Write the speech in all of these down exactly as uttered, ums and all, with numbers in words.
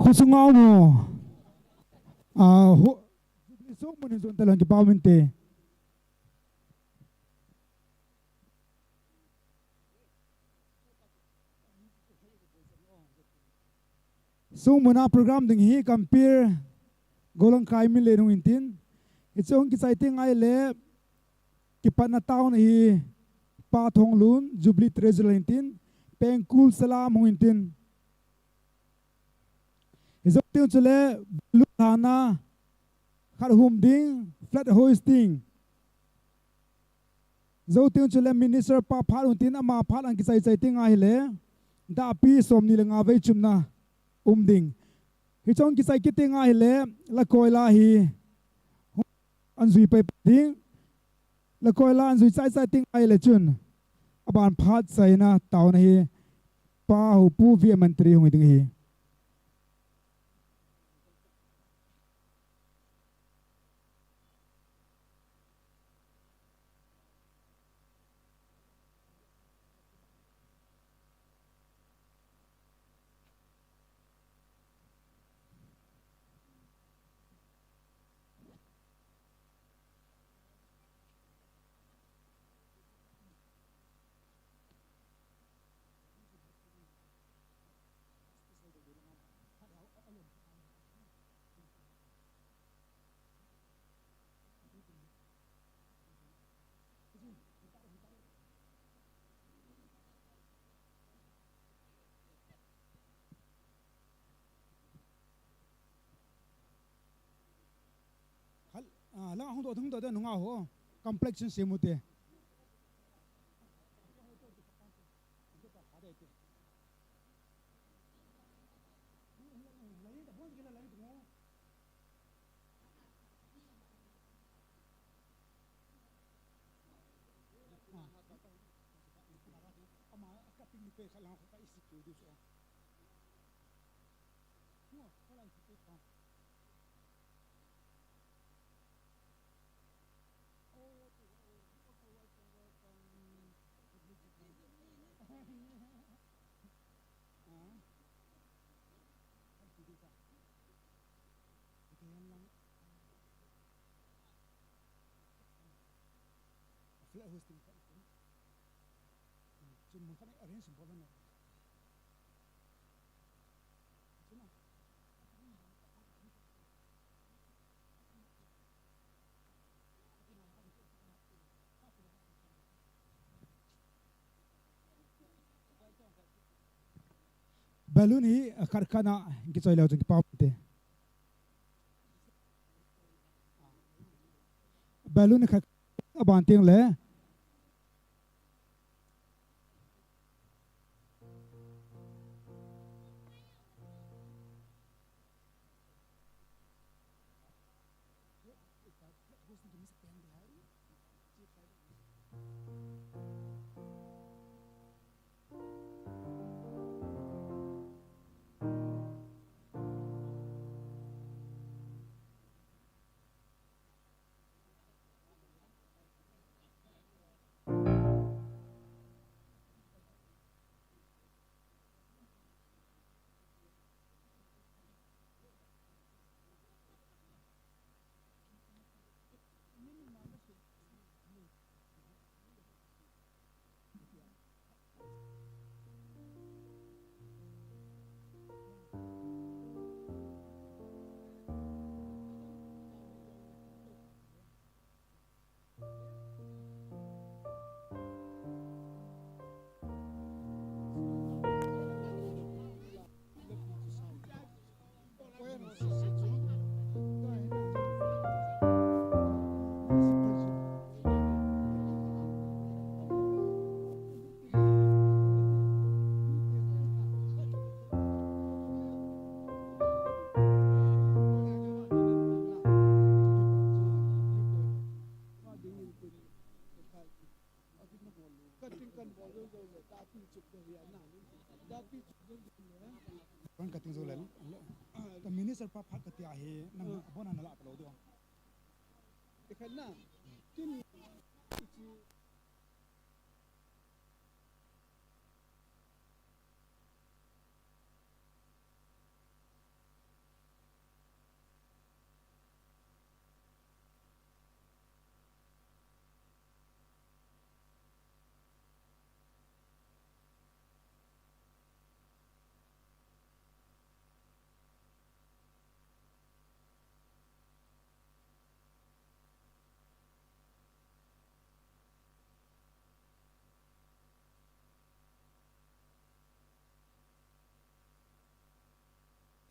Khusunga umu. Ah, hu-, Jubilee song mun in zon talon kipa umin te. Sung muna program ding hi Kampir Golangkai min le nung intin. Hiche hung kichai teng ahile kipatna taona hi Pa Thonglun, Jubilee Treasurer intin, Pengkul Salam hung intin. Hijou teng chule balloon thana khat hum ding, flag hoisting. Jou teng chule minister pa phat hung tin ama phat hung kichai chai teng ahile, dahpi somni le nga vei chumna um ding. Hiche hung kichai kit teng ahile, lakoila hi hung jui pai ding. Lakoila hung jui chai chai teng ahile chun, aban phat chaina taona hi Pa Hupu V. Mantri hung hi ding ahi. Khal, ah, lang hung doh, hung doh, doh nunga ho. Complexion se mu te. Flag hoisting khat. Chun mun khat arrange bol na. Balloon hi, ah, khat khat na kichoi leu chun kipa um te. Balloon khat aban teng le. Ran ka ting zo le. Ka minister pa phat ka ti ahi, nang abon ana la pa lo do. Ikhat na. Tin.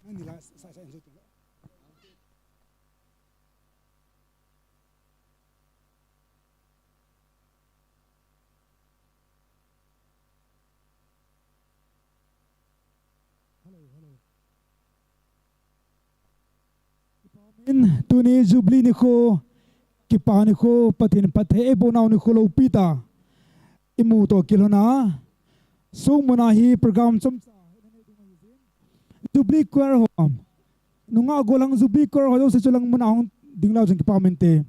Nang ni la sa sa enjoy tu. Hello, hello. Kipa umin, tuni Jubilee nikho, kipa nikho, Pathen phatthei eiboh nau nikho loupi tah imu toh kilhon a, sung muna hi program chomcha Jubilee Choir ho, nungah gollhang Jubilee Choir ho jouse chu lang muna hung ding leu chun kipa umin te.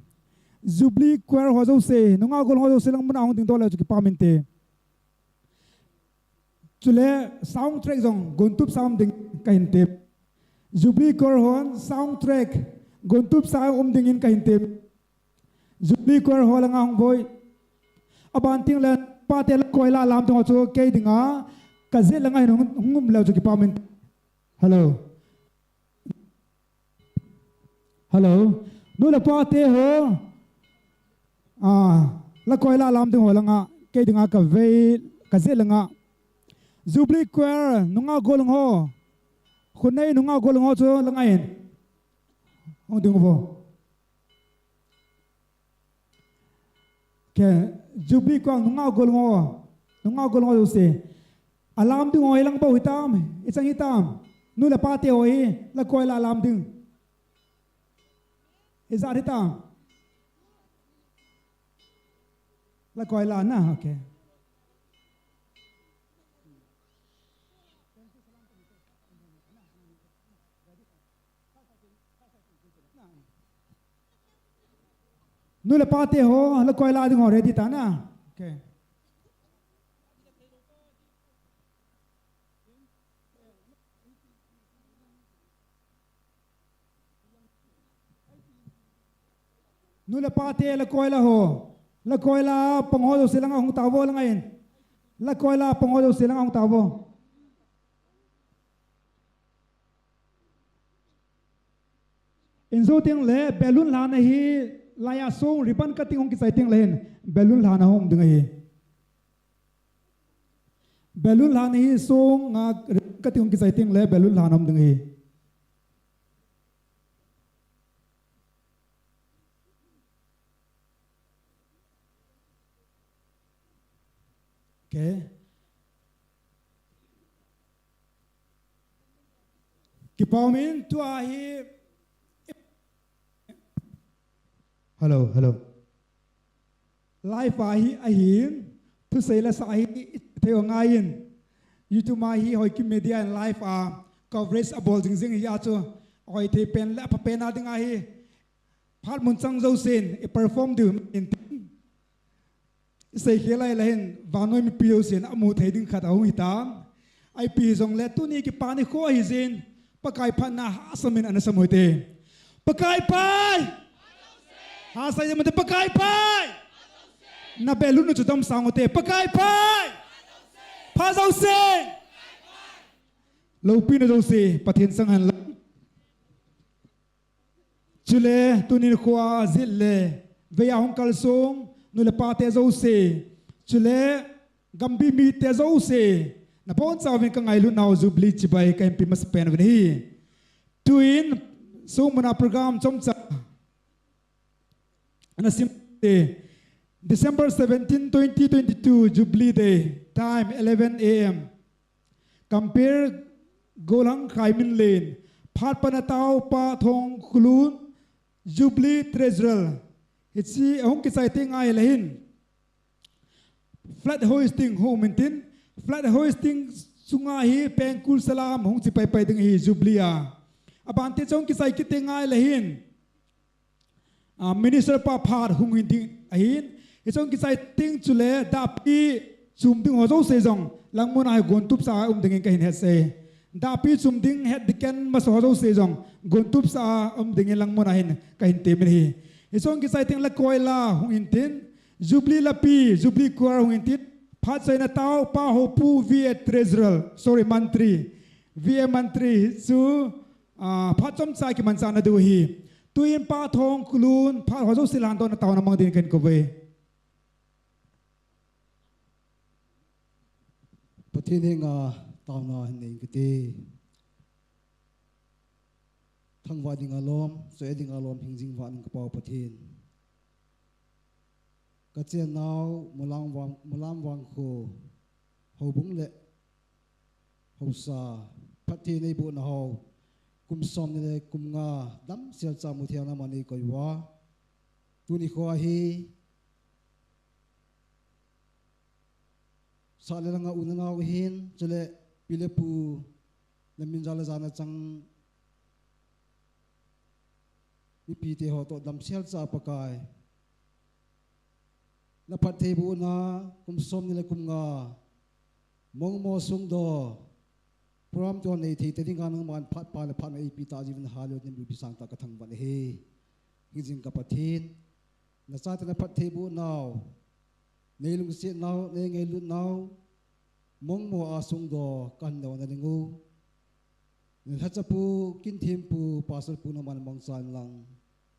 Jubilee Choir ho jouse, nungah gollhang ho jouse lang muna hung ding doh leu chun kipa umin te. Chule sound track jong gontup sa um ding kahin tem. Jubilee Choir hon sound track gontup sa um dingin kahin tem. Jubilee Choir ho langa hung voi. Aban teng le pate le koi la lam teng ho chu kei dinga ka jet langa hin hung, hung um leu chu kipa umin. Hello. Hello. Nu le pate ho. Ah, la koi la lam ding ho langa, kei dinga ka vei, ka jet langa. Jubilee Choir, nungah gollhang ho. Khonei nungah gollhang ho chu langa in. Hung ding vo. Ke, Jubilee Choir nungah gollhang ho, nungah gollhang ho jouse. Alam ding ho hi lang bou hitam, ichang hitam. Nu le pate ho hi, la koi la alam ding. Ijat hitam. La koi la na, okay. Nu le pate ho, la koi la ding ho ready ta na. Okay. Nu le pate, la koi la ho. La koi la pang ho jouse langa hung tao vo langa in. La koi la pang ho jouse langa hung tao vo. Injo teng le balloon lhana hi laiya sung ribbon cutting hung kichai teng le hin balloon lhana hung um ding ahi. Balloon lhana hi sung a ribbon cutting hung kichai teng le balloon lhana um ding ahi. Okay. Kipa umin tua hi. Hello, hello. Live a hi ahin, thusei le sa hi thei u angaiyin. YouTube a hi Haokip Media in live a coverage abol jing jing ahi a chu. Hoi thei pen le apha pen a ding ahi. Phat mun chang jousen i perform diu in tin. I seikhel lai le hin vannoi mipi jousen amu thei ding khat ahung hitam. Ipi hijongle tuni kipa nikho ahi jeh in Pakai phatna hahsa min ana sam u hite. Pakai pha! Hahsa in um u hite, Pakai pha! Na balloon u chu damsang u hite, Pakai pha! Pha jouse! Loupina jouse, Pathen sang hen lang. Chule, tuni nikho a jet le, veiya hung kalsong, nu le pate jouse. Chule, gamgi mite jouse. Nabonchauvin ka ngailut nau Jubilee chibai kahin pe masapen uvin ahi. Tuin, sung muna program chomcha. Ana sim te. December seventeen, twenty twenty-two, Jubilee Day. Time, eleven A M. Compere Gollhang Khaiminlen, phat pana taopa Thongkholun, Jubilee Treasurer. Hiche ahung kichai teng le hin. Flag hoisting hung um intin, flag hoisting chunga hi pengkul salam hung chi paipai ding ahi Jubilee a. Abante chong kichai kit teng ngai le hin, ah, Minister pa phat hung hin ding ahin. Hichong kichai teng chule dahpi chum ding ho jouse jong langmun a hi gontup sa a um dingin kahin hetsah e. Dahpi chum ding het ding ken masa ho jouse jong gontup sa a um dingin langmun a hin kahin temin ahi. Hichong kichai teng le koila hung hin tin, Jubilee lapi, Jubilee choir hung hin tin, phat chaina tao pa ho pu V A Treasurer, sorry, Mantri, V A Mantri chu, ah, phat chomcha kimanchah na diu ahi. Tuin pa Thongkholun phat ho jouse lhan dohna taona mang dingin kahin kou e. Pathen henga taona hin nei inge kati. Thangvah dinga lom, choi dinga lom, hingjing vah ning ka Pau Pathen. Ka chennau, Mulam Vang, Mulam Vangkho, houbung le haosa, phatthei nei bohna ho, kum som ni le kum nga, damsel cha mu thei a nangman nei koi uva. Tuni kho hi, sah le lhanga u le nao hin, chule pi le pu, na min jal le jana chang mipite ho toh damsel cha Pakai. Na phatthei bohna, kum som ni le kum nga, mongmo sung doh, program toh nei thei te dinga nangman phat pha le phat na eipe tah jiuvin hallelujah, nim lupi sang tah ka thangvah e. Hingjing ka Pathen, na chate na phatthei bohnau, nei lungsetnau, nei ngailutnau, mongmo a sung doh, ka hin douna ding u. Na lhacha pu, kin thempu, pastor pu nangman mangcha in lang.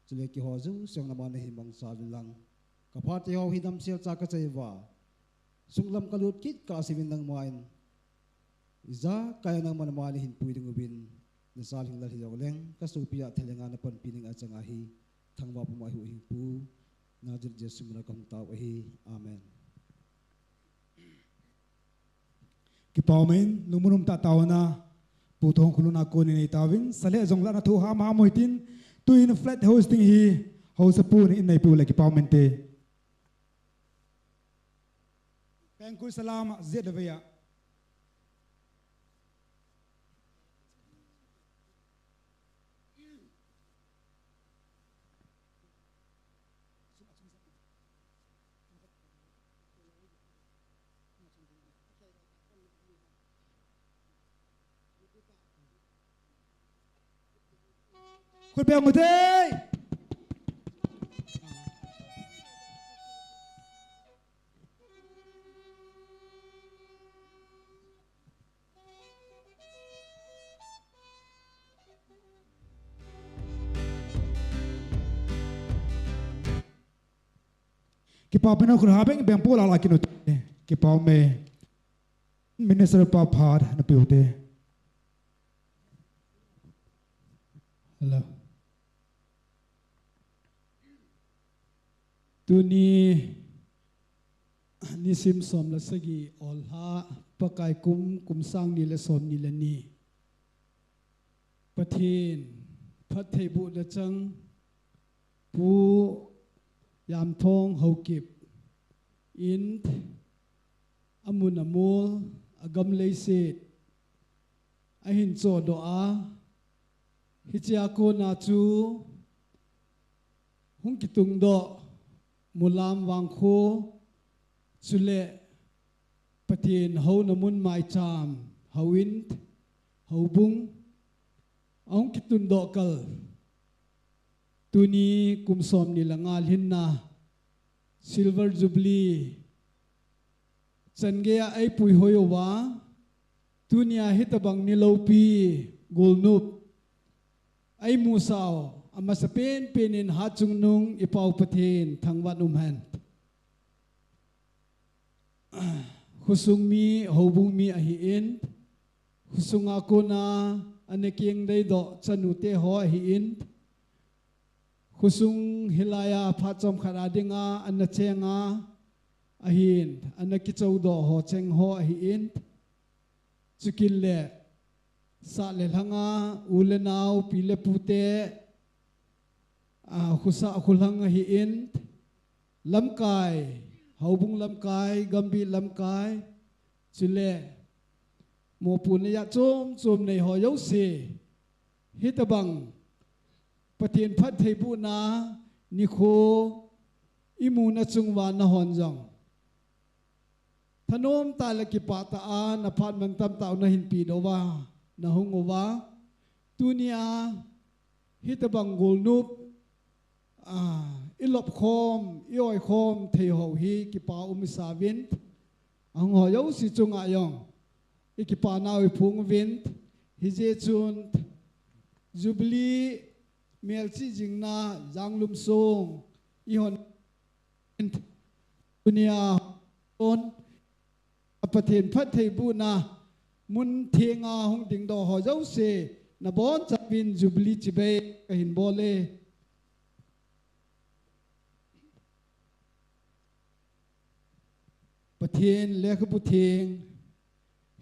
Chule keiho jouse nangman nahin mangcha uvin lang. Ka phat te ho hi damsel cha ka chai uva. Sunglam ka lut kit kah seuvin nangman. Ijakai a nangman mani hin pui ding uvin, na jal hin lal hi jongleng, ka sopi a thalenga na panpi ning a chang ahi, thangvah puma hi u hin pu, Nazareth Jesu mina ka hung tao ahi. Amen. Kipah umin, lungmon um tah taona, Pu Thongkholun a kon in nei tauvin, sa le jong la na thu ham ham u hitin, tuin flag hoisting hi, haosa pun in nei pu le kipah umin te. Pengkul salam, Z W A. Khut beng u te. Kipah umin, khut ha beng beng pu la la kinu te. Kipah ume. Minister pa phat na piu te. Hello. Tuni nisim som le sagi olha, Pakai kum, kum sang ni le som ni le ni. Pathen phatthei bohna chang Pu Yamthong Haokip in amun amol, agam leiset ahin chohdoh a, hichea kona chu hung kitungdoh Mulam Vangkho, chule Pathen houna mun maicham, houin, houbung, ahung kitundoh kal. Tuni kum som ni le nga lhinna, Silver Jubilee, chan geiya eipui hoi uva, tunia hitobang ni loupi, golnop, eimusah u, amasapen pen in hatchungnung i Pau Pathen thangvah in umhen. Khosung mi, houbung mi ahin, khosunga kona ana keng deidoh chanu te ho ahin, khosung hilaiya phat chomkhat a dinga ana chenga ahin, ana kichodoh ho cheng ho ahin, chukit le sah le lhanga u le nao, pi le pu te, a, khosah kholhang ahin, lamkai, houbung lamkai, gambih lamkai, chule Mopohna jat chom chom nei ho jouse, hitobang Pathen phattheibohna nikho imuna chunguva nahon jong thanom tah le kipah tah a naphat mantam tah u nahin peh doh uva, nahung uva, tunia hitobang golnop, ah, ilop khom, i-oi khom thei ho hi kipa um isauvin, ahung ho jouse chunga jong ikipanau iphong uvin, hijeh chun Jubilee melchih jingna Janglum song ihon tunia hon, a Pathen phattheibohna mun thenga hung dingdoh ho jouse, nabonchauvin Jubilee chibai kahin bol e. Pathen lekhabu theng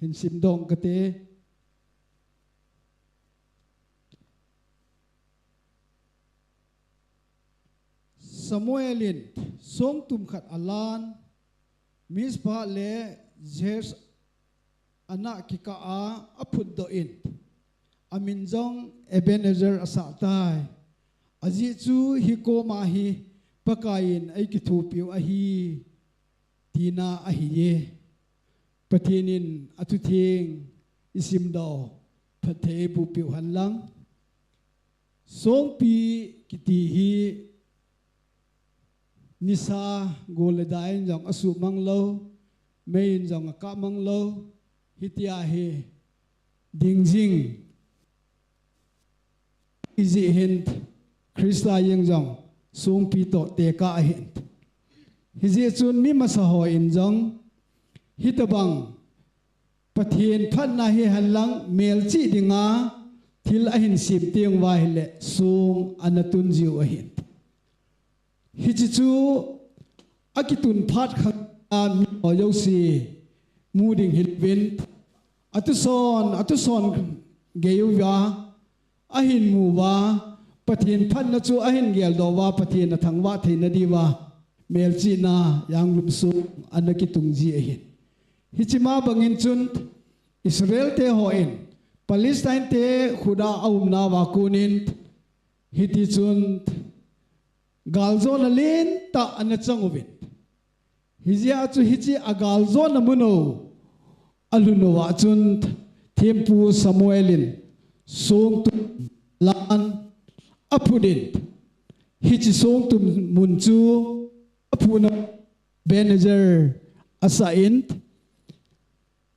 hin simdoh kate. Samuel in song tum khat alan, Mizpah le Jer ana kikah a aphutdoh in, amin jong Ebenezer asah tai. Ajeh chu hikoma hi Pakaiyin eikithopiu ahi, tina ahiye. Pathen in athutheng isimdoh phatthei eibohpiu henlang. Songpi kiti hi nisa gol le dai in jong asuhmang lou, mei in jong akahmang lou, hitia hi dingjing ahijeh hin, Christa jeng jong songpi toh tekah ahin. Hijeh chun mi masa hon jong hitobang Pathen phatna hi henlang melchih dinga thil ahin sem teng uva ahile song ana tun jiu ahin. Hiche chu akitun phat khang a mi ho jouse mu ding hilouvin, atuson, atuson geiuva, ahin mu uva, Pathen phatna chu ahin geldoh uva, Pathen athangvah theina diuva, melchihna Janglum song ana kitung ji ahin. Hiche ma bangin chun Israel te hon Palestine te khut a aumnauva konin, hiti chun galjona lentah ana chang uvin. Hijeh a chu hiche a galjona mun u alhun uva chun thempu Samuel in songtum lan aphut in, hiche songtum mun chu aphutna Ebenezer asah in,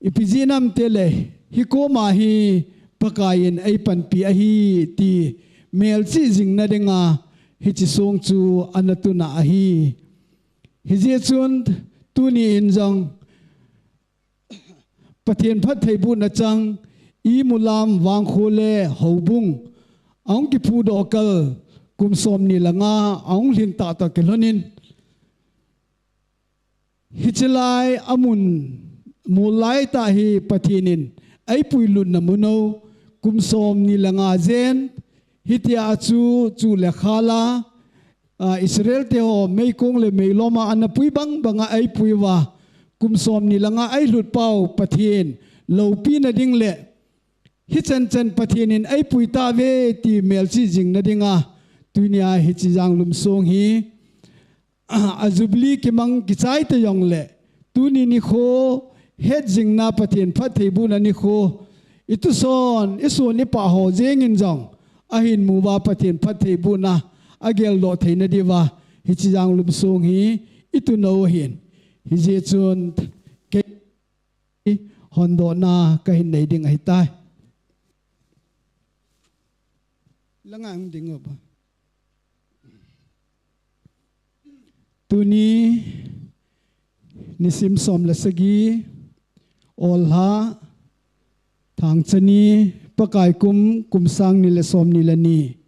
ipi jeh ham itile, hikoma hi Pakaiyin eipanpi ahi ti melchih jingna dinga hiche song chu ana tuna ahi. Hijeh chun tuni in jong Pathen phattheibohna chang, imulam vangkho le houbung ahung kiphudoh kal kum somni le nga ahung lhin tah toh kilhonin, hiche lai amun mol laitah hi Pathen in eipuilutna mun u, kum somni le nga jen, hitia chu chuh le khal a, a, Israel te ho meikong le meilom a ana pui bang banga eipui uva, kum somni le nga eilhut pau Pathen loupina ding le hichan chan Pathen in eipui tauve ti melchih jingna dinga tunia hiche Janglum song hi a Jubilee kimang kichai ta jongle, tuni nikho hetjingna Pathen phattheibohna nikho, ituson, ison ipah ho jengin jong ahin mu uva Pathen phattheibohna ageldoh theina diuva hiche Janglum song hi itun u ahin. Hijeh chun kei hondohna kahin nei ding ahitai. Langa hung ding uva. Tuni nisim som le sagi, Olha, Thangcha ni, Pakai kum, kum sang ni le som ni le ni,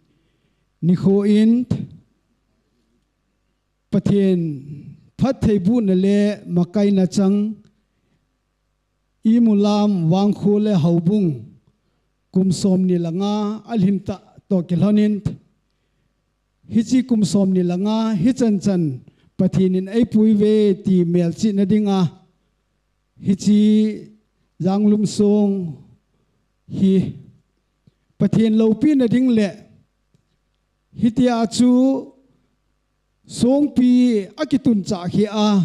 nikho in Pathen phattheibohna le makaina chang, imulam vangkho le houbung kum som ni le nga alhin tah toh kilhonin, hiche kum som ni le nga hichan chan Pathen in eipui uve ti melchihna dinga, hiche Janglum song hi Pathen loupina ding le hitia chu songpi akitun chah khi a,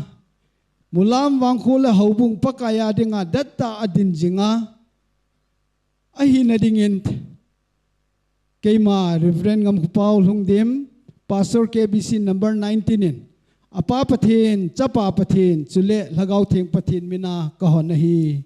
Mulam vangkho le houbung Pakai a dinga dattah a din jinga ahina dingin keima Reverend Ngamkhopao Lhungdim, Pastor K B C number nineteen in, Apa Pathen, Chapa Pathen, chule Lhagao Theng Pathen mina kahon ahi.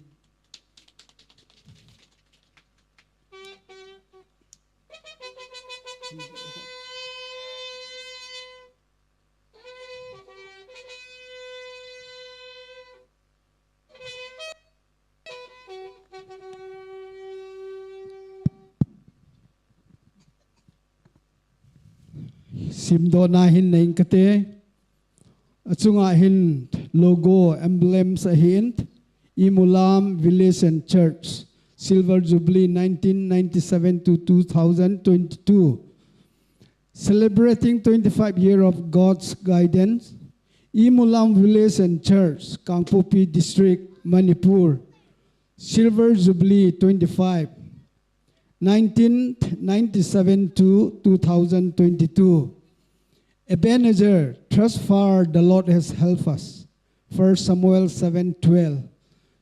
Simdohna hin nei ing kate. Achunga hin logo, emblems ahin, Imulam Village and Church, Silver Jubilee nineteen ninety-seven to two thousand twenty-two. Celebrating twenty-five year of God's guidance, Imulam Village and Church, Kangpokpi District, Manipur. Silver Jubilee twenty-five, nineteen ninety-seven to two thousand twenty-two. Ebenezer, thus far the Lord has helped us. First Samuel seven twelve.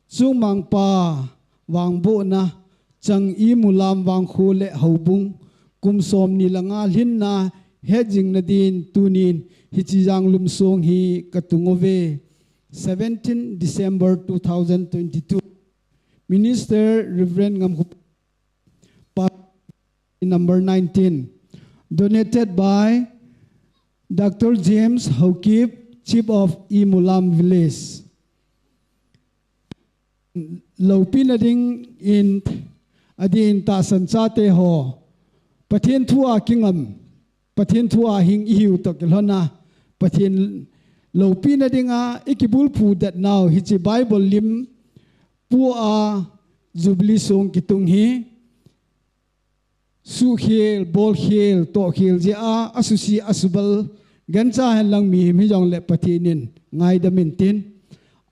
Chungmangpa vangbohna chang Imulam vangkho le houbung kum somni le nga lhinna hetjingna din tunin hiche Janglum song hi katung uve. Seventeen December two thousand twenty-two. Minister Reverend Ngamkhopao, number nineteen. Donated by Doctor James Haokip, Chief of Imulam Village. Loupina dingin adin tahsan chate ho, Pathen thu a kingam, Pathen thu a hing ihiu toh kilhona, Pathen loupina dinga ikibulphu det nau hiche Bible lim pu a Jubilee song kitung hi suhkhel, bolkhel, tohkhel jeh a asusi asubal gancha henlang mihem hijongle Pathen in ngaidam intin.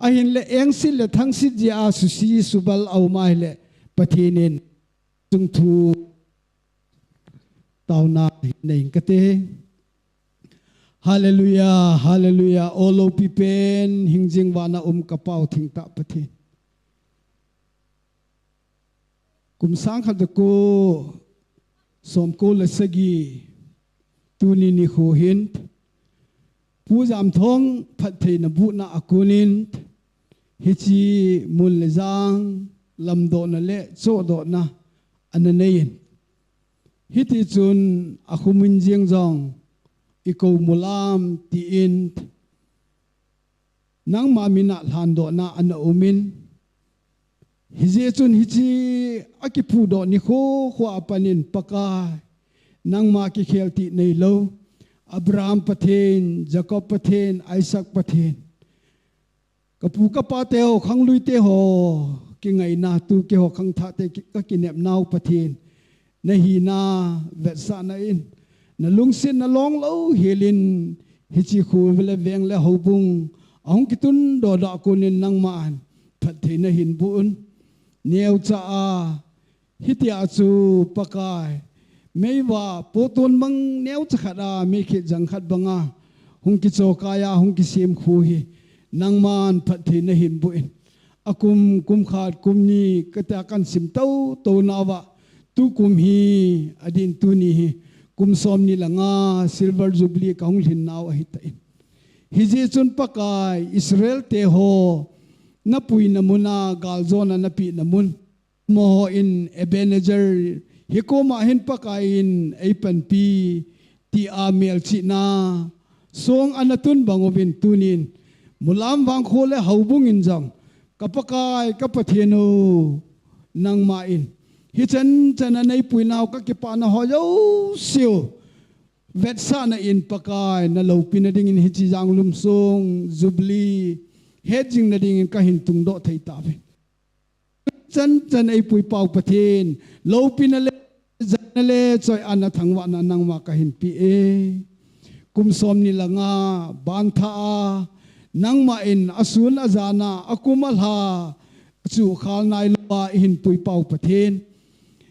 Ahinle engsit le thangsit jeh a susi subal aum ahile Pathen in chungthu taona hin nei ing kate. Hallelujah, hallelujah. O loupi pen, hingjing vana um ka Pau thengtah Pathen. Kum sang khat jako somko le sagi tuni nikho hin Pu Jamthong phattheina buhna a konin hiche mun le jang lamdohna le chohdohna ana neiyin. Hiti chun akhumin jeng jong i kou Mulam tin nangma mina lhandohna ana umin. Hijeh chun hiche akipudoh nikho kho a panin Pakai, nangma kikhel tih neilou, Abraham Pathen, Jacob Pathen, Isaac Pathen, ka pu ka pa teho, khanglui teho kingaina, tu keiho khangthah te ki-, ka kinepnau Pathen, na hina vetsahna in, na lungsetna longlou helin, hiche kho le veng le houbung ahung kitundoh a konin nangman phattheina hin boh un. Neocha a, hitia chu Pakai, meiva poton bang neocha khat a, meikhet jang khat banga hung kichokai a, hung kisem kho hi nangman phattheina hin boh in. Akum, kum khat, kum ni, kati a kahin sim toutou nauva, tukum hi, adin tuni hi, kum somni le nga Silver Jubilee kahung lhin nau ahitan. Hijeh chun Pakai, Israel teho napuina muna, galjona napehna mun, amaho in Ebenezer, hikoma hin Pakai in eipanpi, tia melchihna song ana tun bang uvin tunin, Mulam vangkho le houbung in jong, ka Pakai, ka Pathen o, nangma in hichan chan a neipuinau ka kipana ho jouseu vetsahna in Pakai, na loupina dingin hiche Janglum song Jubilee hetjingna dingin kahin tungdoh thei tauvin. Chan chan eipui Pau Pathen, loupina le, jana le, choiatna, thangvahna nangma kahin pe e. Kum somni le nga bantha a, nangma in asun ajan a, akum alha, chu khal nai lou a i hin pui pau Pathen.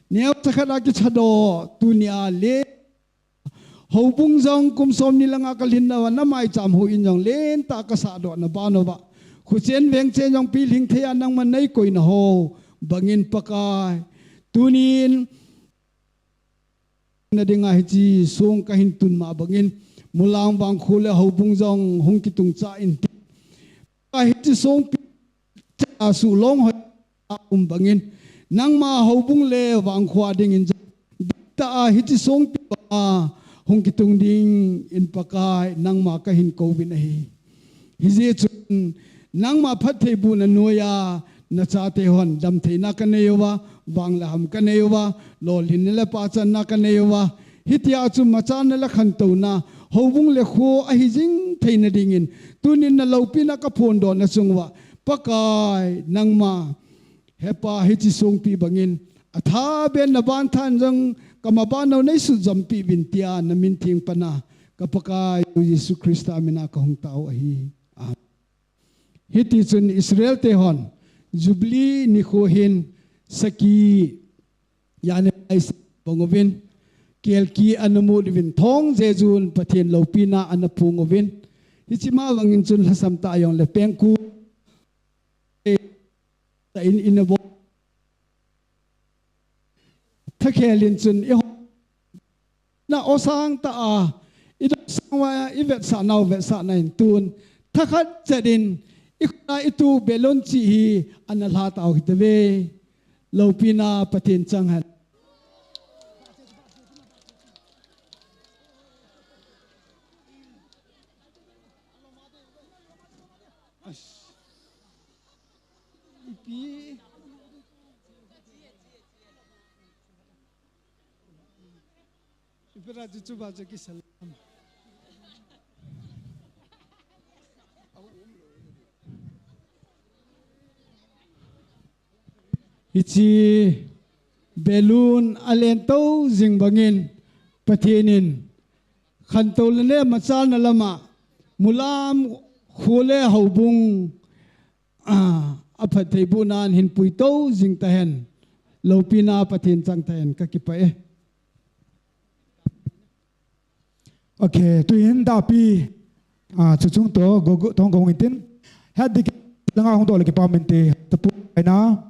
Neo chakhat a kichado tunia le houbung jong kum som ni langa ka lhin na na mai cham hu in jong len ta ka sa do na ba no ba. Khu chen veng chen jong pi lhing thei a nangma nei koi na ho bangin Pakai. Tunin na dinga hichi song ka hin tun ma bangin Mulam vangkho le houbung jong hung kitung cha in ti. Ka hichi song pi cha su long hoi a um bangin nangma houbung le vangkho a dingin jong ta a hichi song pi ba hung kitung dingin Pakai nangma ka hin kou vin ahi. Hijeh chun nangma phattheibohna noiya na chate hon damtheina ka nei uva, vang le ham ka nei uva, lolhinna le pachanna ka nei uva. Hitia chu machalna le khantouna, houbung le kho ahi jing theina dingin, tunin na loupina ka phondoh na chung uva, Pakai nangma, hepa hichi songpi bangin, athaben na ban than jong, ka maban nou nei sujampi vin tia na min theng pana, ka Pakai Jesu Christa mina ka hung tao ahi. Amen. Hiti chun Israel te hon Jubilee nikho hin saki yani aise bang uvin, kelki ana mut uvin, thong jejun Pathen loupina ana pung uvin. Hichi ma vangin chun lhasam ta jong le pengku ta in in a bo. Thakhel in chun i ho na osang ta a, i dosang uva i vetsah nau vetsahna in tun thakhat chet in i khut a i tu balloon chi hi ana lha tau hite ve. Loupina Pathen chang hen. Ipi. Ipi ra chu chu ba chu kisalam. Hichi balloon alen to jing bangin Pathen in khantou le ne machalna lama Mulam kho le houbung a, aphattheibohna in hin pui to jing ta hen. Loupina Pathen chang ta hen, ka kipah e. Ok, tuin dapi, a, chuchung to, go, go, thong gong intin. Head deacon langa hung doh le kipa min te, tapu aina.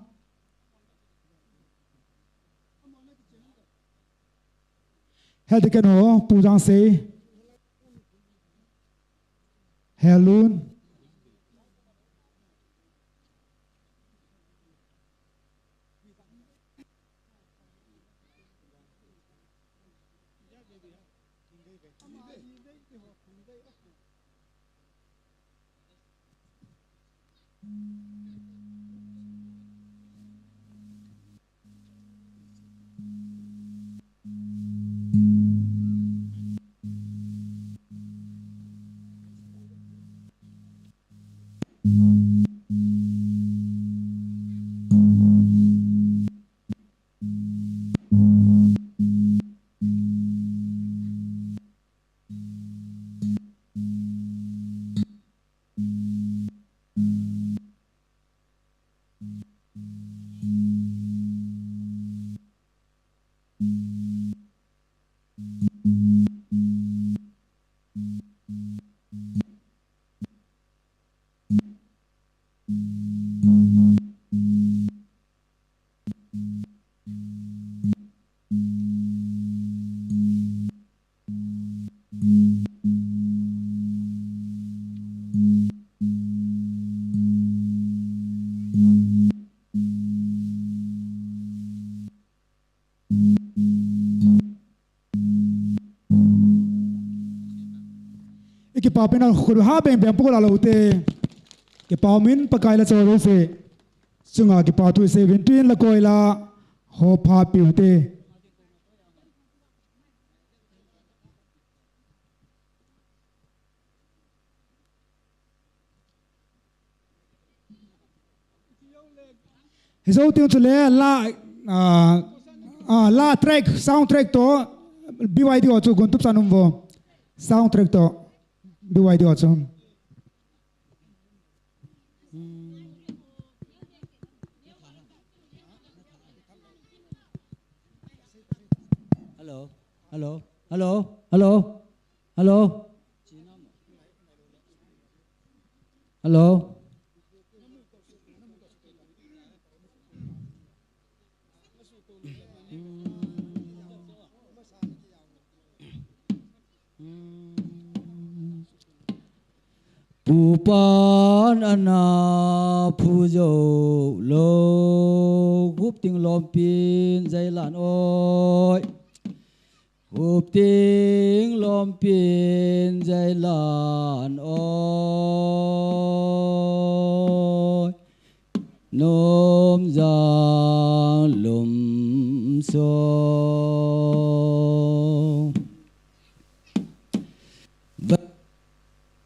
Head deacon ho, Pu Jangsei. Helun. I kipapina khut ha beng beng pukla lou te. Kipa min Pakai la chol se. Chunga kipa thu se vin tuin la koi la ho pha piu te. Hijou ting chule la, ah, ah, la track, sound track to B Y D ho chu gon tup san um vo. Sound track to B Y D ho chu. Hello, hello, hello, hello, hello, hello. Pupan ana phu jou lou, Gupting lompin jailan oi. Gupting lompin jailan oi. Nomjang lumsong.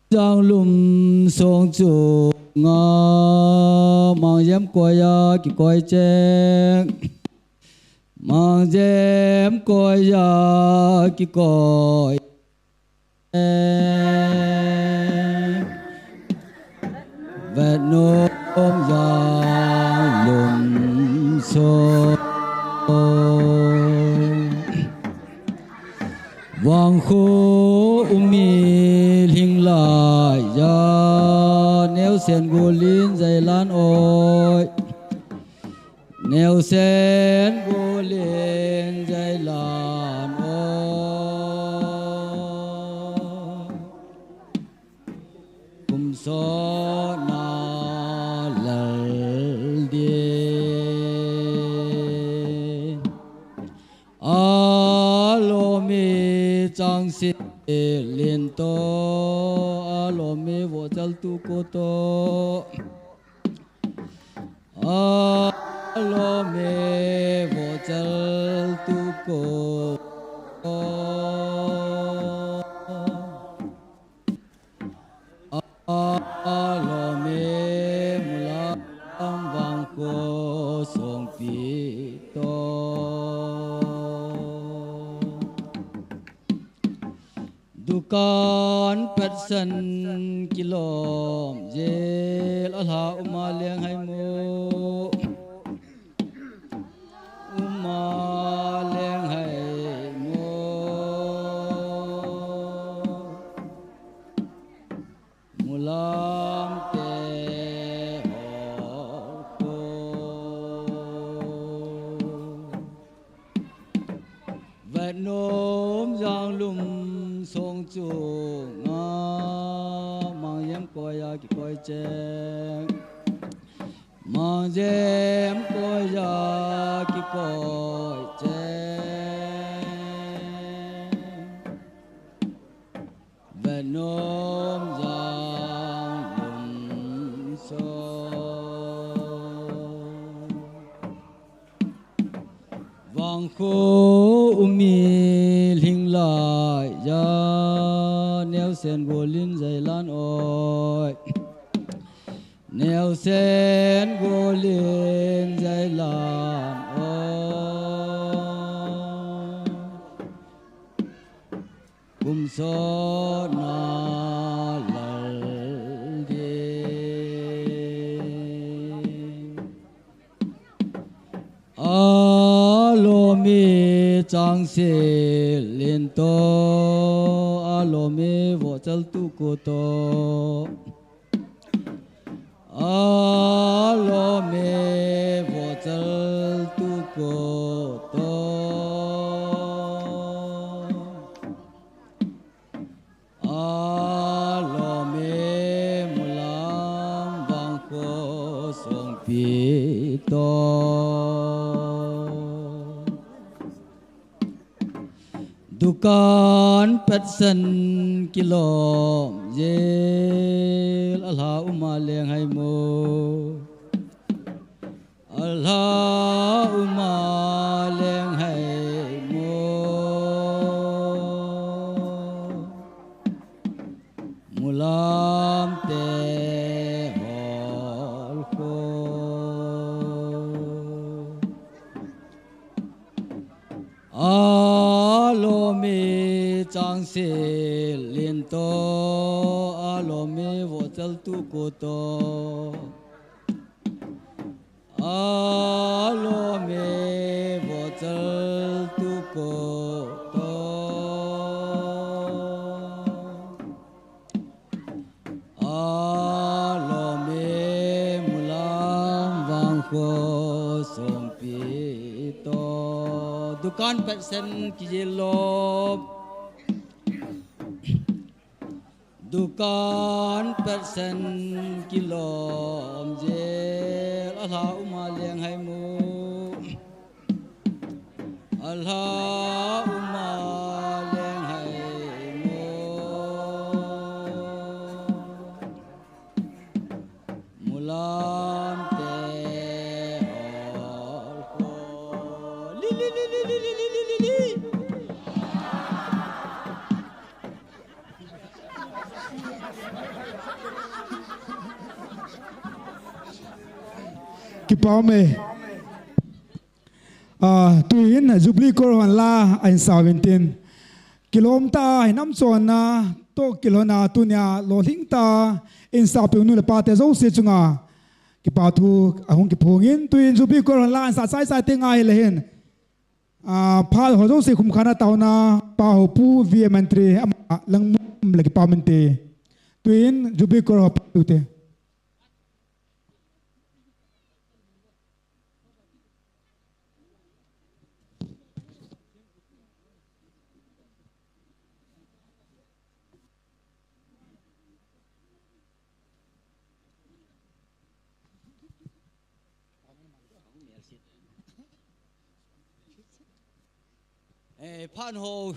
Jang lumsong chunga, Mangjem koiya kikoi cheng. Mangjem koiya kikoi. Vet nom jang lumsong. Vangkho ummi lhing laiya, Neosen golin jailan oi. Neosen golin jailan oi. Kumsotna lal din. Alomi changse linto, alomi vohchal tukoto. Alomi vohchal tukoto. Alomi mulam vangkho songpi to. Dukan patsan kilom jel, alha uma leng hai mu. Uma leng hai mu. Mulam te hol ko. Vet nom jang lumsong chunga, Mangjem koiya kikoi cheng. Mangjem koiya kikoi cheng. Vet nom jang lumsong. Vangkho ummi lhing laiya, Neosen golin jailan oi. Neosen golin jailan oi. Kumsotna lal din. Alomi changse linto, alomi vohchal tukoto. Alomi vohchal tukoto. Alomi mulam vangkho songpi to. Dukan patsan kilom jel, alha uma leng hai mu. Alha uma leng hai mu. Mulam te hol ko. Alomi changse linto, alomi vohchal tukoto. Alomi vohchal tuko. Dukan pet sen kijil lom. Dukan pet sen kilom jel. Alha uma leng hai mu. Alha uma leng hai mu. Mulam te hol ko. Li, li, li. Kipa um e. Ah, tuin Jubilee Choir hon la ahin sauvin tin. Kilom tah a hinam chonna toh kilhonna tunia lolhing tah a eihin sapeh u nu le pa te jouse chunga kipa thu ahung kiphongin, tuin Jubilee Choir hon la ahin sa chai chai teng ahile hin. Ah, phat ho jouse khumkhana taona pa ho Pu V A Mantri ama langmum le kipa um inte. Tuin Jubilee Choir ho pa tu te. Eh, phat ho.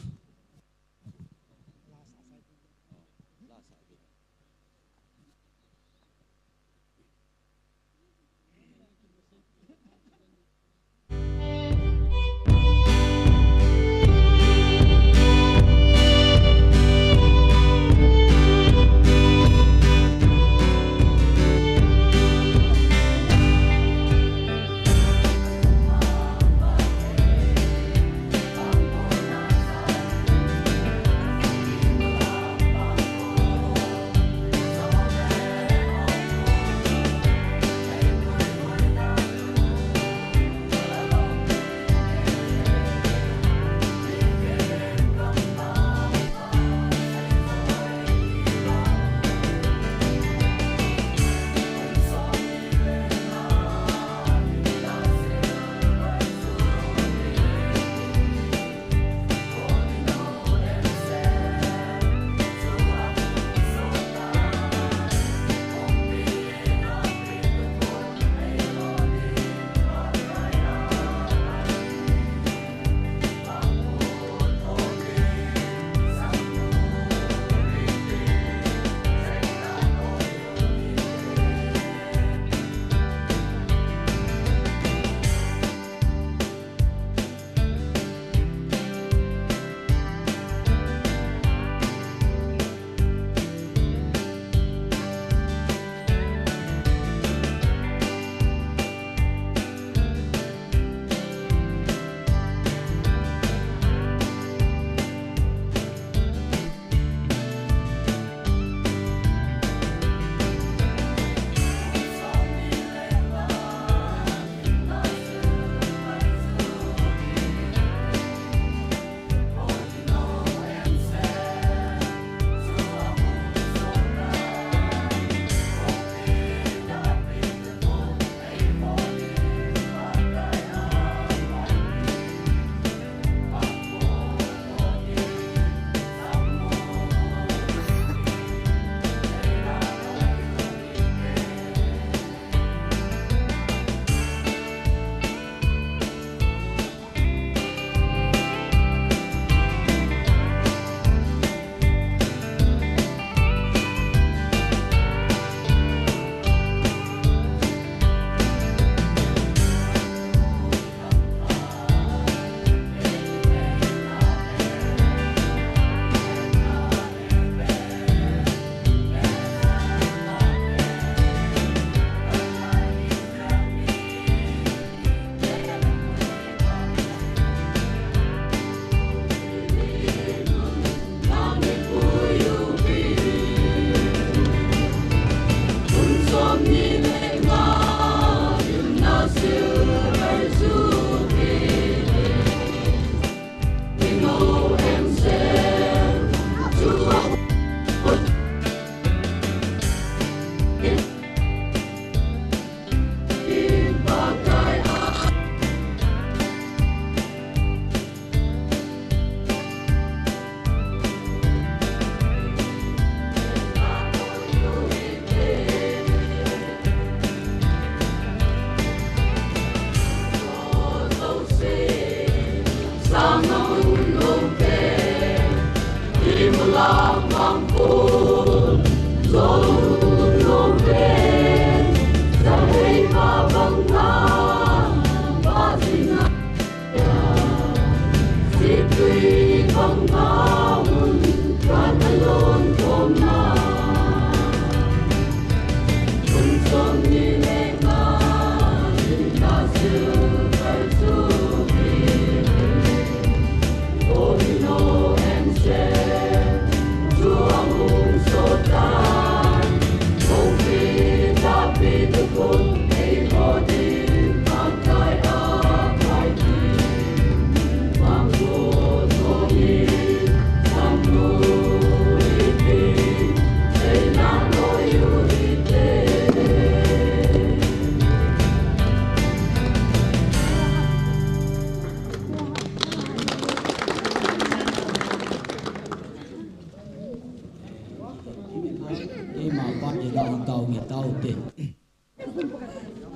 Eima pa ke da tao nge tao te.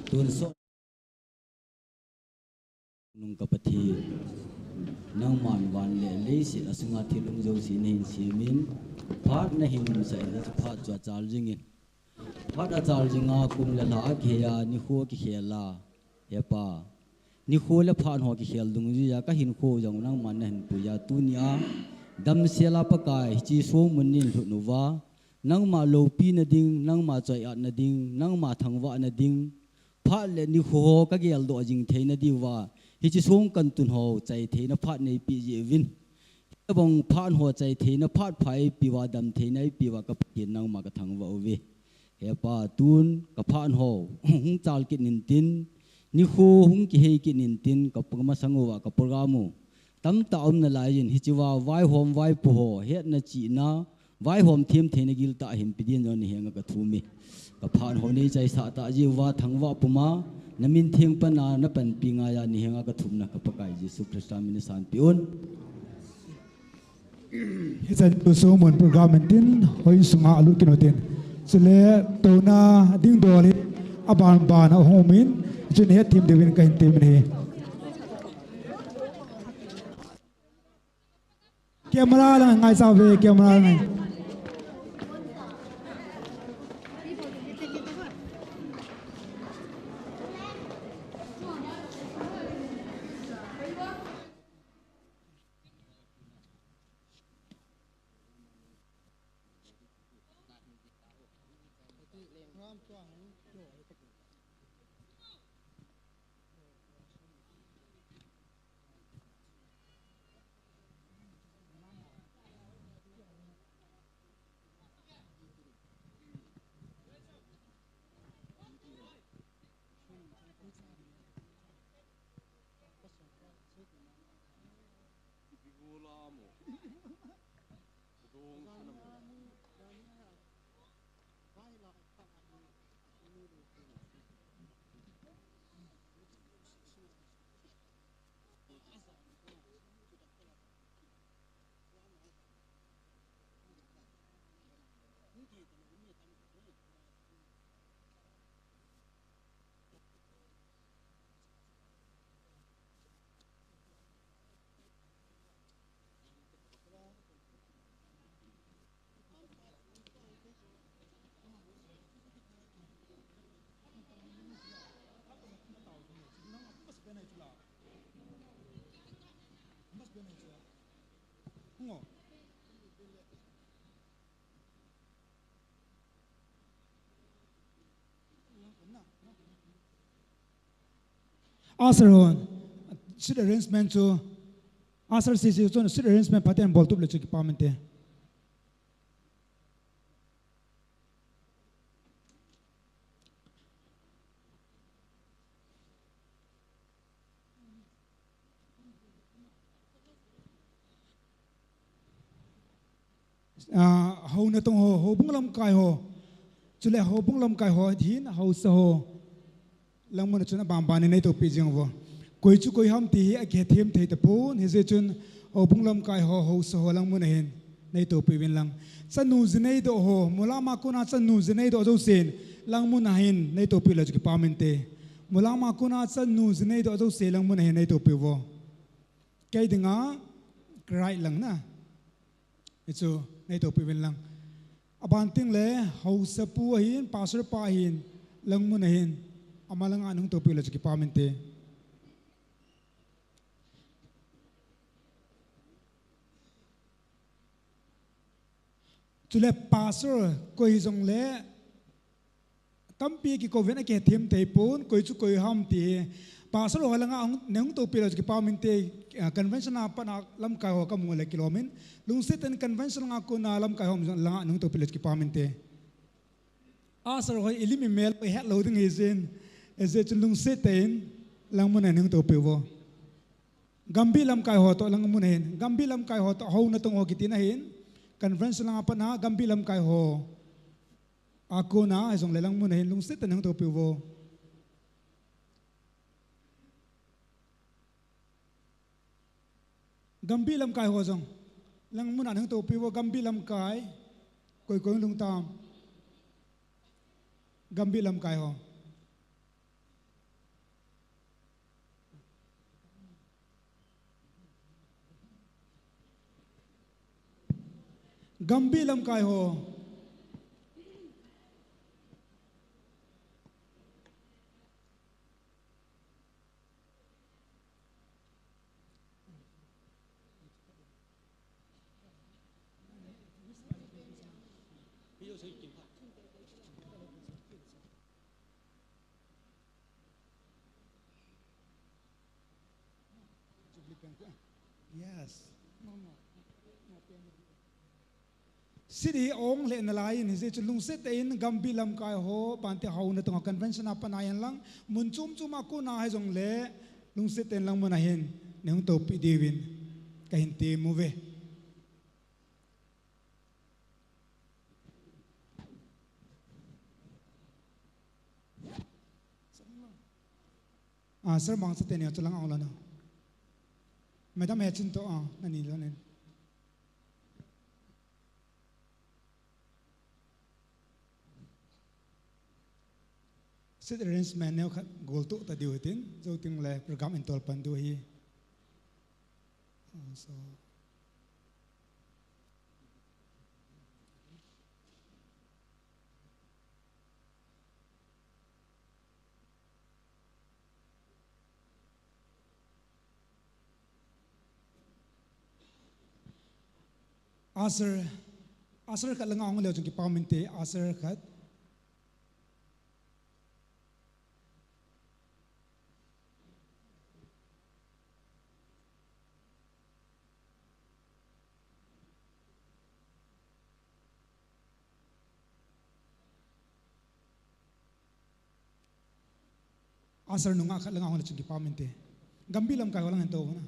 Tun so nung ka Pathen, nangman van le leiset a sunga thil um jouse nahin semin, phat nahin umsah in, hiche phat chu achal jingin. Phat achal jinga kum le lha akihei a, nikho kikhel a, he Pa. Nikho le phat ho kikhel dungjuiya ka hinkho jong nangman nahin puiya, tunia damsel a Pakai, hiche songmun nin lhut uva, nangma loupina ding, nangma choi-atna ding, nangma thangvahna ding, phat le nikho ho ka geldoh jing theina diuva, hiche song kan tun ho chai theina phat neipe jeh uvin. Hitobang phat ho chai theina phat pha eipeuva, dam theina eipeuva ka Pathen nangma ka thangvah uve. He Pa, tun ka phat ho hung chal kit intin, nikho hung kihei kit intin, ka masang uva ka program u tamtah um nalaiyin, hichea vaihom vaipo ho hetna chihna, vaihom them theina giltah hinpe din jong nahenga ka thum e. Ka phat ho neichaisah tah jeh uva thangvah puma, namin theng pana napanpi ngaiya nahenga ka thumna ka Pakai Jesu Christa min in sanpeh un. Hichan chu songmun program intin, hoi sunga alut kit utin. Chule touna ding dol hi aban ban a hung umin, chun hethem diuvin kahin temin ahi. Camera lang ngaisah uve, camera lang. Usher hon seat arrangement chu, usher sisi chun seat arrangement phaten boltup le chu kipa mente. Ah, hou natong ho, houbung lamkai ho. Chule houbung lamkai ho hin, haosa ho. Langmun a chun abanban in neitoupi jing uvo. Koi chu koi ham ti hi akihethem thei tapon, hijeh chun houbung lamkai ho, haosa ho langmun a hin neitoupi uvin lang. Chanu jinei doh ho, mulam a kona chanu jinei doh jousen langmun a hin neitoupi le chu kipa mente. Mulam a kona chanu jinei doh jouse langmun a hin neitoupi uvo. Kei dinga, ka right lang na. Hichu, nei tohpi uvin lang. Aban tengle, haosapu ahin, pastor pa ahin, langmun ahin, ama langa nahung tohpi uleh chu kipah mente. Chule pastor, koi hijongle, tampi kikouvin akihethem thei pon, koi chu koi ham ti hi. Pastor ho langa hung, nahung tohpi uleh chu kipah mente, ah, convention a pat a lamkai ho kamu le kilomin. Lungset in convention langa kona lamkai ho langa nahung tohpi uleh chu kipah mente. Usher ho ilim imel ihet lou ding hijeh in. Hijeh chun lungset in langmun a nahung tohpi uvo. Gambih lamkai ho toh langmun ahin. Gambih lamkai ho toh houna tong ho kitina ahin. Convention langa pat a Gambih lamkai ho. A kona hijongle langmun ahin lungset in nahung tohpi uvo. Gambih lamkai ho jong. Langmun a nahung tohpi uvo Gambih lamkai. Koi koi lungtam. Gambih lamkai ho. Gambih lamkai ho. Yes. Sidi ong le nalai in hijeh chun lungset in Gambih lamkai ho, bante houna tong convention a pat a ahin lang, mun chom chom a kona hijongle, lungset in langmun ahin, nahung tohpi diuvin, kahin temuve. Ah, sir, mangcha teni chu lang ang lana. Madam he chun to, ah, nani lana. Seat arrangement neo khat gol to ta diu hitin, jou tengle program in tol pan diu ahi. Ah, so. Usher, usher khat langa hung leu chun kipah mente, usher khat. Usher nungah khat langa hung le chun kipah mente. Gambih lamkai ho lang hin tou na.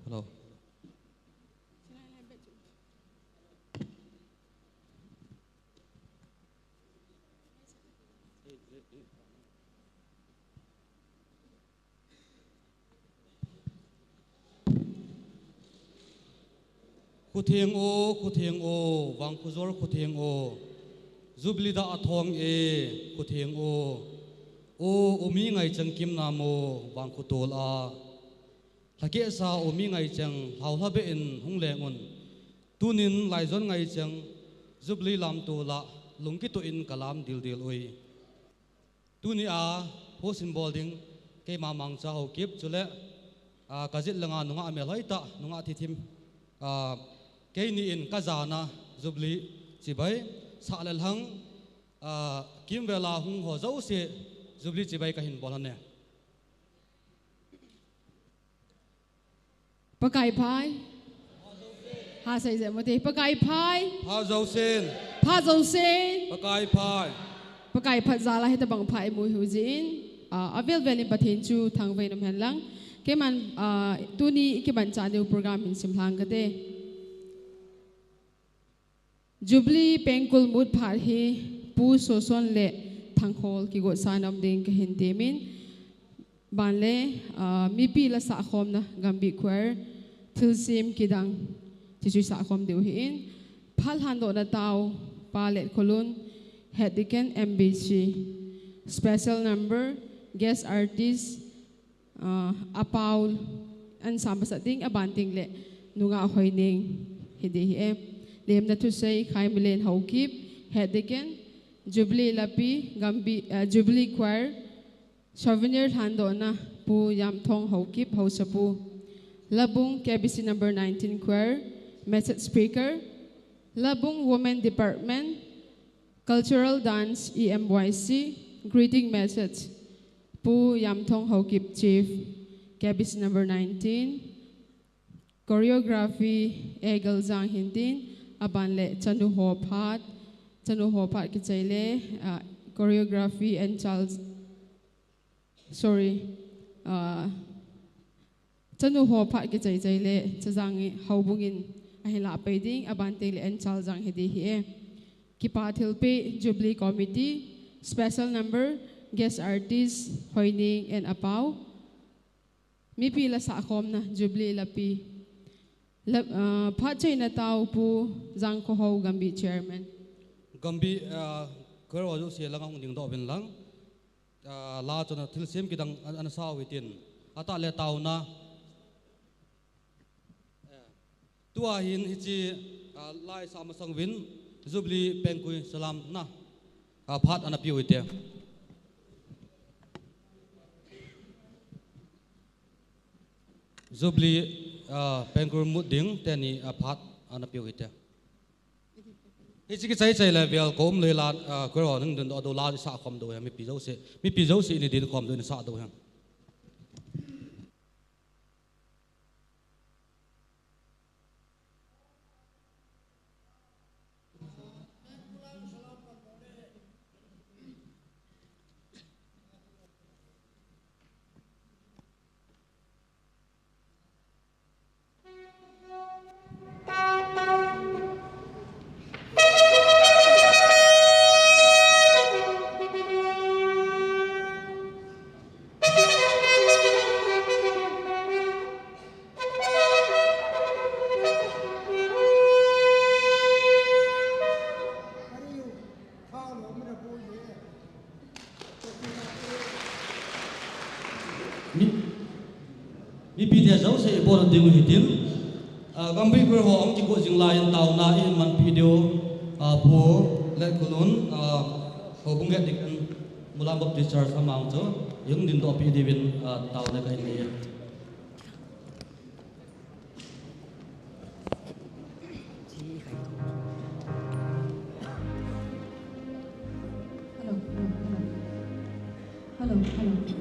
Hello. Khutheng o, khutheng o, vangkhujor khutheng o, Jubilee dah a thong e, khutheng o, o, o mi ngaichang kim nam o, vangkhutol a. Lhakehsa u mi ngaicheng lhaulha beh in hung leng un. Tunin laijon ngaicheng Jubilee lamtol a lungkitoh in kalam dildil uve. Tunia host in bol ding keima Mangcha Haokip chule, ah, kajit langa nungah melhoi tah, nungah thithim, ah, keini in kajana Jubilee chibai, sah le lhang, ah, kimvel a hung ho jouse Jubilee chibai kahin bol ahi. Pakai phat. Ha, sei jeng ute. Pakai phat. Phat jousen. Phat jousen. Pakai phat. Pakai phat jal a hitobang phat imu u hijeh in, ah, avel vel in Pathen chu thangvah in um hen lang. Keiman, ah, tuni ikimanchah diu program hin simlhang kate. Jubilee pengkul mut phat hi Pu Soson le Thangkhol kigosa nom ding kahin temin. Banle, ah, mipi la sahkhomna Gambih Choir, thilsem kidang, chuche sahkhom diu ahin. Phat lhandohna tao, Pa Letkholun, Head Deacon M B C. Special number, guest artist, ah, Apau, an sam masat ding, aban tengle, nungah Hoineng, hiding ahi e. Lemna thusei, Khaimilen Haokip, Head Deacon, Jubilee Lapi, Gambih, ah, Jubilee Choir, Souvenir lhandohna, Pu Yamthong Haokip, Haosapu. Labung K B C number nineteen Choir, message speaker. Labung Women Department, Cultural Dance E M Y C, greeting message. Pu Yamthong Haokip, Chief, K B C number nineteen. Choreography, Eagle Jang hintin, aban le chanu ho phat, chanu ho phat kichai le, ah, choreography and Charles, sorry, ah, chanu ho phat kichai chai le, Chajang in, Houbung in, ahin lah pai ding, aban tengle and Charles Jang hiding ahi e. Kipa thilpeh, Jubilee Committee, special number, guest artist, Hoineng and Apau. Mipi la sahkhomna, Jubilee Lapi. La, ah, phat chaina tao Pu Jangkhohao Gambih Chairman. Gambih, ah, Choir ho jouse langa hung dingdoh uvin lang. Ah, la chona thilsem kidang an, an sa u hitin. Atah le taona. Eh, tua hin hiche, ah, la isah masang uvin, Jubilee pengkul salamna, ah, phat ana pe u hite. Jubilee, ah, pengkul mut ding teni, ah, phat ana pe u hite. Hiche kichai chai le vel kom loi la, ah, Choir ho hung dingdoh diu la isah khom diu ahi, mipi jouse, mipi jouse in ding khom diu in sah diu ahi. Mi, mipi te jouse ibol ding u hitin. Ah, Gambih Choir ho ahung kigo jing lai in taona ihin manpi diu, ah, Pu Letkholun, ah, Houbung Head Deacon, Mulam Baptist Church amang chu, ihung dingdoh pi diuvin, ah, taona kahin nei e. Hello, hello, hello. Hello, hello.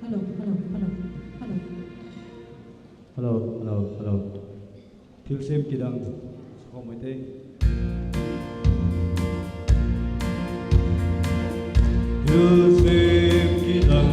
Hello, hello, hello, hello. Hello, hello, hello. Thilsem kidang. Sakhom ute. Thilsem kidang.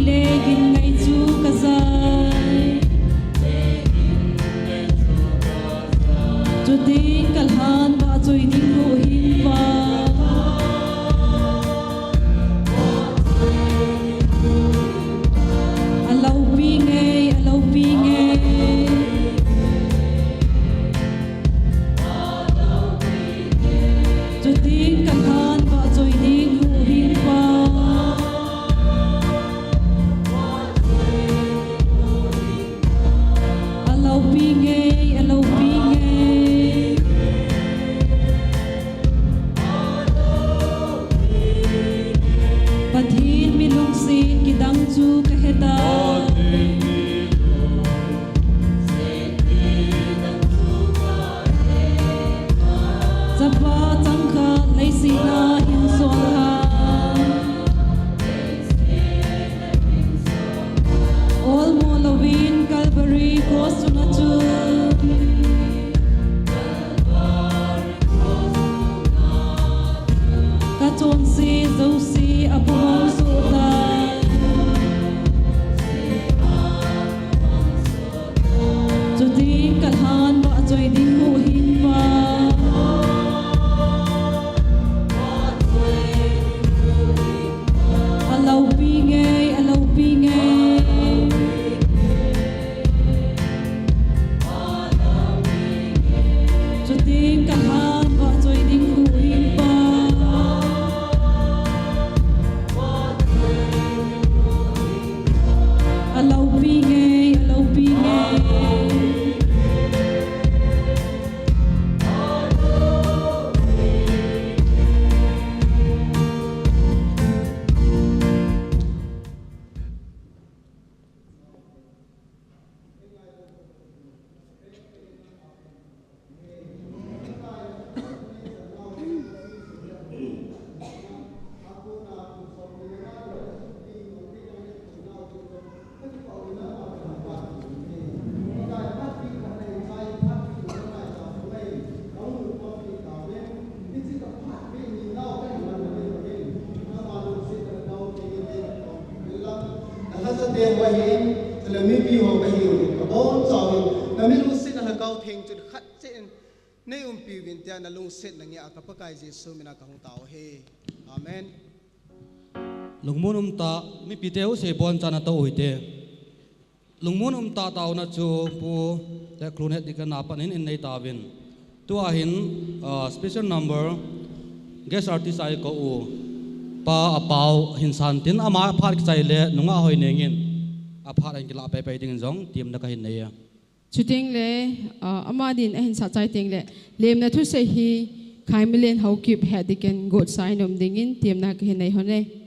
le gin ngai chu ka jai. Chuting ka lhan vahchoi ding huhhing pa. A loupi ngei, a loupi ngei. Chuting ka lhan vahchoi ding huhhing pa. A loupi ngei, a loupi ngei. Pathen mi lungset kidang chu ka he tai. Chapa changkhat leiset a hin sol a. Olmo louvin Calvary Cross chunga chun ka chonse jouse a pumang soh tai. Chuting ka lhan vahchoi ding huhhing pa. A loupi ngei, a loupi ngei. Chuting ka lhan vahchoi ding huhhing pa. A loupi ngei, a loupi ngei. Alhajate ho ahin, chule mipi ho kahiuvin, kabonchauvin, nami lungsetna Lhagao Theng chun khat cheh in nei umpiuvin tia nalungsetna ngeiya ka Pakai Jesu mina kahung tao ahi. Amen. Lungmon umtah, mipite jouse bonchan nato u hite. Lungmon umtah taona chu Pu Teklunet Deacon a pat in in nei tauvin. Tua hin, ah, special number, guest artist a eikou u, Pa Apau hin san tin, ama phat kichai le nungah Hoineng in aphat ahin kilah paipai dingin jong temna kahin nei e. Chutengle, ah, ama din ahin sah chai tengle, lemna thusei hi Khaimilen Haokip Head Deacon gotsa in um dingin temna kahin nei hon e.